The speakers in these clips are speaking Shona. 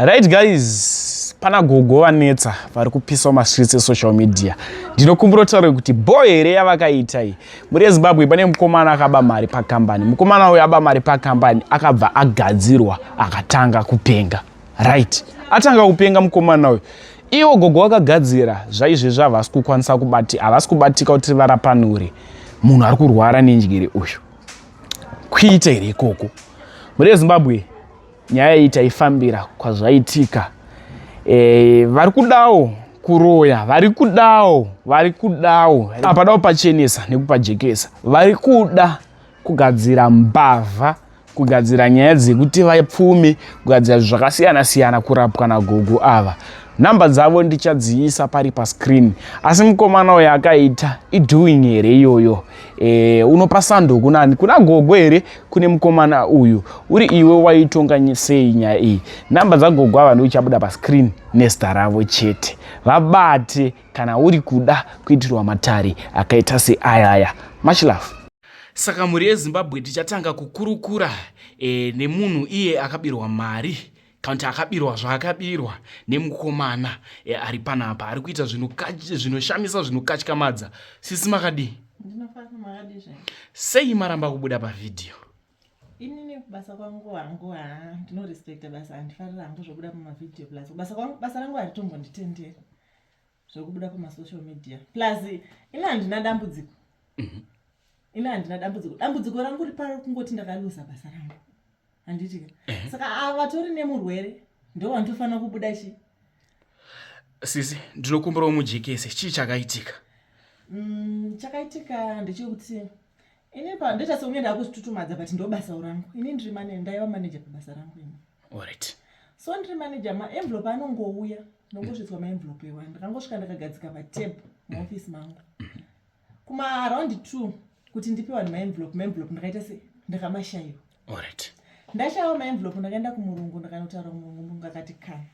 Right guys, pana gogo vanetsa vari kupisa mastreets esocial media. Ndinokumbira kutaura kuti bho here yavakaita iyi. Muri yeZimbabwe pane mukomana akaba mari pakambani. Mukomana uyu aba mari pakambani akabva agadzirwa akatanga kupenga. Right. Atanga kupenga mukomana uyu. Iwo gogo vakagadzira zvaizvezvi havasi kukwanisa kubati, havasi kubatika kuti varapanure munhu ari kurwara nenjere uyu. Kuita here ikoko? Muri yeZimbabwe nyaya iyi taifambira kwazvaitika e, vari kudawo kuroya vari kudawo vari kudawo apadawo pachenesa nekupajekesa vari kuda kugadzira mbavha kugadzira nyaya dzekuti vapfume kugadzira zvinhu zvakasiyana siyana kurapwa nagogo ava nhamba dzavo ndichadziisa pari pascreen asi mukomana uyo akaita idoing here iyoyo e, unopa sando kunani kuna gogo here kune mukomana uyu uri iwe waitonga sei nyaya iyi nhamba dzagogo ava ndoichabuda pascreen nezita ravo chete vabate kana uri kuda kuitirwa matare akaita seayaya much love saka mhuri yezimbabwe tichatanga kukurukura e, nemunhu iye akabirwa mari kana kuti akabirwa zvaakabirwa nemukomana e, ari panapa ari kuita zvinoshamisa zvinokatyamadza sisi makadii sei maramba kubuda pavhidhiyo inini basa kwangu hangu ha ndinorespekta basa handifarira hangu zvokubuda pamavhidhiyo plus basa kwangu basa rangu haritombonditenderi zvekubuda pamasocial media plus ini handina dambudziko mhm. ini handina dambudziko dambudziko rangu riparo kungoti ndakaluza basa rangu handiti ka saka ava vatori nemurwere ndo vanotofanira kubuda chi sisi ndinokumbirawo mujekese chii chakaitika mm, chakaitika ndechekuti ini pa ndoita sekunge ndakuzvitutumadza but ndo basa rangu ini ndiri mane ndaiva manager pabasa rangu ini alright so ndiri manager maenvelope anongouya ndongosvitswa maenvelope iwa ndakangosvika ndakagadzika patable muofisi mangu kumaaround 2 kuti ndipe vanhu maenvelope maenvelope ndakaita se ndakamashayiwa alright ndashayiwa maenvelope ndakaenda kumurungu ndakanotaura kumurungu murungu akati kana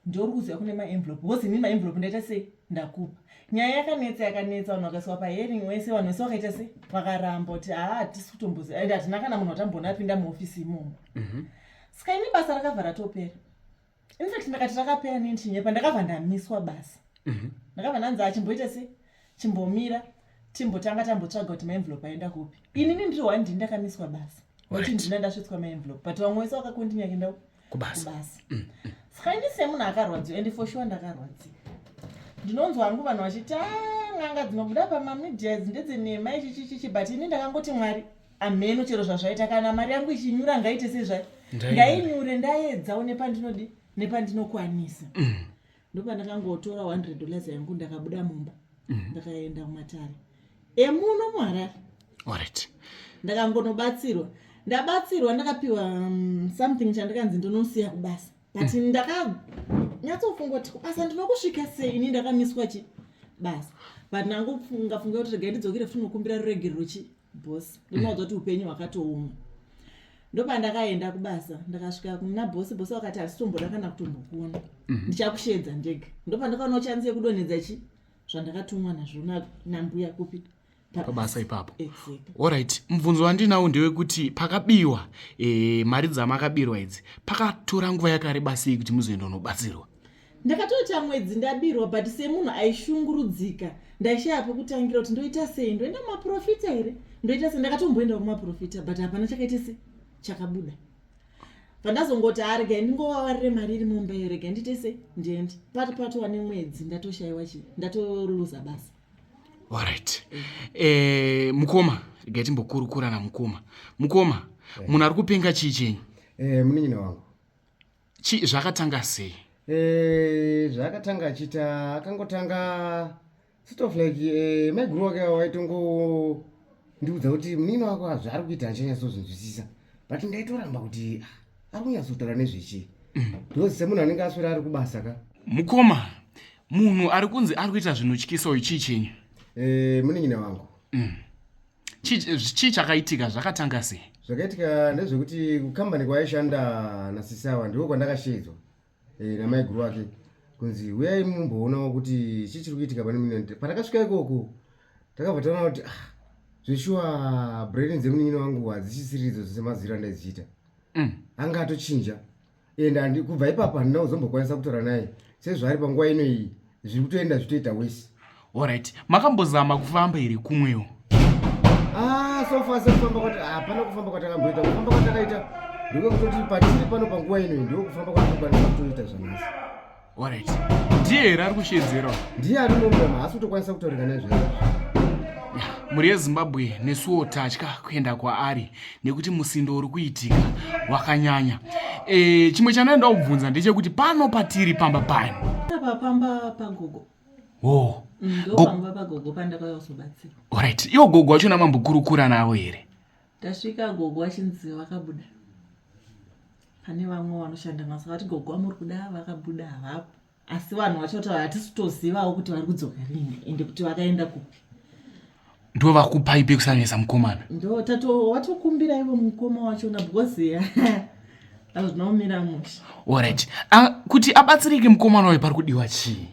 ndori kuziva kune maenvelope because inini maenvelope ndaita sei ndakupa nyaya yakanetsa yakanetsa vanhu vakaiswa pahearing wese vanhu vese vakaita sei vakaramba kuti haa hatisi kutomboziva and hatina kana munhu watambona apinda muofisi imomo saka ini basa rakabva ratopera infact ndakati rakapera nini chinyepa ndakabva ndamiswa basa ndakabva ndanzi achimboita sei chimbomira timbotanga tambotsvaga kuti maenvelope aenda kupi inini ndiri one ndini ndakamiswa basa nokuti ndina ndasvitswa maenvelope but vamwe vese vakakontinya kuenda kubasa kubasa saka ini semunhu akarwadziwa and for sure ndakarwadziwa ndinonzwa hangu vanhu vachiti "Ah, n'anga dzinobuda pamamedia idzi ndedzenhema ichi chichichi but ini ndakangoti mwari amheno chero zvazvaita kana mari yangu ichinyura ngaite sezvai ngainyure ndaedzawo nepandinodi nepandinokwanisa ndopandakangotora $100 yangu ndakabuda mumba ndakaenda kumatare emuno muharare alright ndakangonobatsirwa ndabatsirwa ndakapiwa something chandakanzi ndinosiya kubasa but ndakanyatsofunga kuti kubasa ndinokusvika sei ini ndakamiswa chi basa but ndangofunga funga kuti regai ndidzokere futi nokumbira ruregerero chi bhosi ndinoudza kuti upenyu hwakatooma ndopandakaenda kubasa ndakasvika kuna bhosi bhosi vakati hasitomboda kana kutombokuona ndichakushedza ndega ndopandakaonawo chance yekudonhedza chi zvandakatumwa nazvo nambuya kupi pabasa ipapo exactly alright mubvunzo wandinawo ndewekuti pakabiwa e, mari dzamakabirwa idzi pakatora nguva yakareba sei kuti muzoenda unobatsirwa ndakatoita mwedzi ndabirwa but semunhu aishungurudzika ndaishaya pekutangira kuti ndoita sei ndoenda mumaprofita here ndoita sei ndakatomboenda kumaprofita but hapana chakaita se chakabuda pandazongoti a regai ndingovavarire mari iri mumba iyo regai ndiite sei ndiende pati patova nemwedzi ndatoshayiwa chi ndatoluza basa alright e, mukoma regai timbokurukura namukoma mukoma munhu ari kupenga chii chenyu Eh, munin'ina wangu chi zvakatanga sei Eh, zvaakatanga achiita akangotanga sort of like maiguru wake waitongondiudza kuti munin'ina wako zvaari kuita andichanyatsozinzwisisa but ndaitoramba kuti ah, ari kunyatsotaura nezvechii because semunhu anenge aswera ari kubasa ka mukoma munhu ari kunzi ari kuita zvinotyisa uyu chii chenyu Eh, munin'ina wangu chii chakaitika zvakatanga sei zvakaitika ndezvekuti kukambani kwaaishanda nasisawa ndiko kwandakashedzwa namaiguru wake kunzi uyai mumboonawo kuti chii chiri kuitika pane munin'ina patakasvika ikoko takabva taona kuti ah, zveshuwa brain dzemunin'ina wangu hadzichisiridzo semaziro andaidziita anga atochinja And handi kubva ipapo handina kuzombokwanisa kutaura naye sezvaari panguva ino iyi zviri kutoenda zvitoita wesi. Alright, makambozama kufamba here kumwewo? Ah, so far sekufamba kwati hapana kufamba kwatakamboita. Kufamba kwatakaita ndiko kutoti patiri pano panguva ino ndiko kufamba kwatinokwanisa kutoita zvanhasi. Alright. Ndiye here ari kushedzera? Ndiye ari mumba, haasi kutokwanisa kutaurika naye zvaizvo. Mhuri yeZimbabwe nesuwo tatya kuenda kwaari nekuti musindo uri kuitika wakanyanya. E, chimwe chandaenda kubvunza ndechekuti pano patiri pamba pani? Apa pamba pagogo. Oh. Ndo pamba pagogo pandakauya kuzobatsirwa. Alright. Iwo gogo wacho namambokurukura navo here? Tasvika gogo achinzi vakabuda. Pane vamwe vanoshanda navo saka vati gogo vamuri kuda vakabuda havapo. Asi vanhu vachotaura hatisi kutozivawo kuti vari kudzoka rini ende kuti vakaenda kupi. Ndo vakupai pekusanisa mukomana? Ndo tato watokumbira ivo mukoma wachona because hazvina kumira mushe. Alright. Kuti abatsirike mukomana uyu pari kudiwa chii?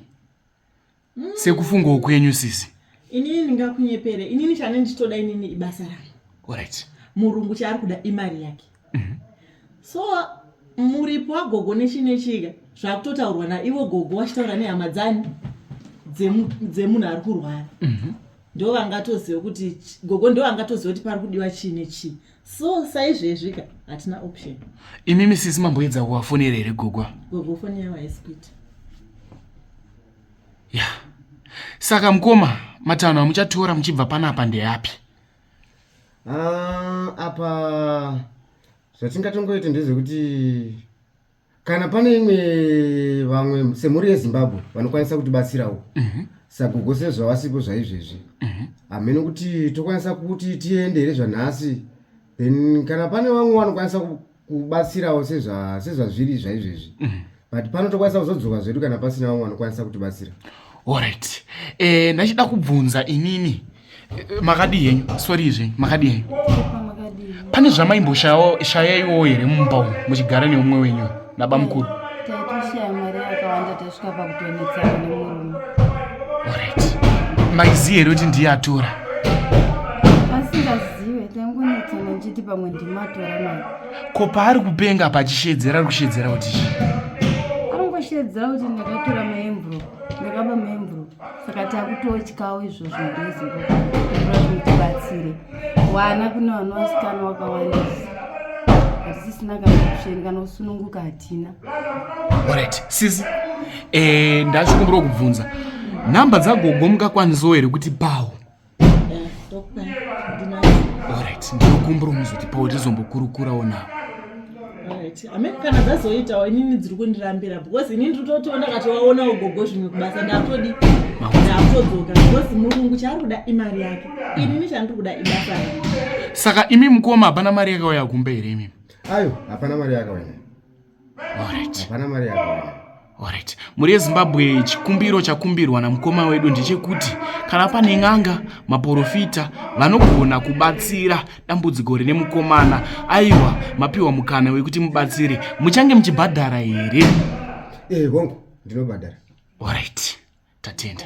Sekufungawo kwenyu sisi. Inini ndingakunyepere, inini chane ndichitoda inini ibasa rangu. Alright. Murungu chaari kuda imari yake. So muripo wagogo nechinechika zvakutotaurwa naivo gogo vachitaura nehama dzani dzemunhu ari kurwara. Ndo vangatoziva kuti gogo ndo vangatoziva kuti pari kudiwa chii nechii. So saizvezvi ka hatina option. Imimi sisi mamboedza kuvafonera here gogo? Gogo foni yavo haisi kuita. Ya. Saka mukoma matanho amuchatora muchibva panapa ndeapi? Ah, apa zvatingatongoita ndezvekuti kana pane imwe vamwe semhuri yeZimbabwe vanokwanisa kutibatsirawo sagogo sezvavasipo zvaizvezvi, hameno kuti tokwanisa kuti tiende here zvanhasi, then kana pane vamwe vanokwanisa kubatsirawo sezvazviri zvaizvezvi, but pano tokwanisa kuzodzoka zvedu kana pasina vamwe vanokwanisa kutibatsira. Alright. Ndachida kubvunza inini, makadii henyu? Sorry zvenyu, makadii henyu? Pane zvamaimboshayayiwo here mumba umu muchigara neumwe wenyu nabamukuru? Taitoshaya mari yakawanda, tasvika pakutonetsana nemurume. Alright. Maiziva here kuti ndiye atora? Asingazive, taingonetsana nchiti pamwe ndimatora mari. Ko paari kupenga pachishedzera, ari kushedzera kuti chii? Anongoshedzera kuti ndakatora maenvelope, ndakaba maenvelope, saka takutotyawo izvozvo. Ndezimbabwe zvinotibatsire wana kune vana vasikana wakawandisa, hatisisina kana option, kana kusununguka hatina. Alright, sisi. Ndachikumbira kubvunza. Nhamba dzagogo mungakwanisawo here kuti pawo? Tokupa, ndinazo. Alright, ndinokumbira muzotipawo tizombokurukurawo navo. Alright. Amen, kana dzazoitawo inini dziri kundirambira because inini ndiri ndakatovaonawo gogo zvimwe kubasa ndakutodi ndakutodzoka because murungu chaari kuda imari yake, inini chandiri kuda ibasa rangu. Saka imi mukoma hapana mari yakauya kumba here imimi? Ayo, hapana mari yakauya. Alright. Hapana mari yakauya. Alright. Mhuri yeZimbabwe, chikumbiro chakumbirwa namukoma wedu ndechekuti kana pane n'anga, maporofita vanogona kubatsira dambudziko rine mukomana, aiwa, mapiwa mukana wekuti mubatsire. Muchange muchibhadhara here? Eh, hongu, ndinobhadhara. Alright. Tatenda.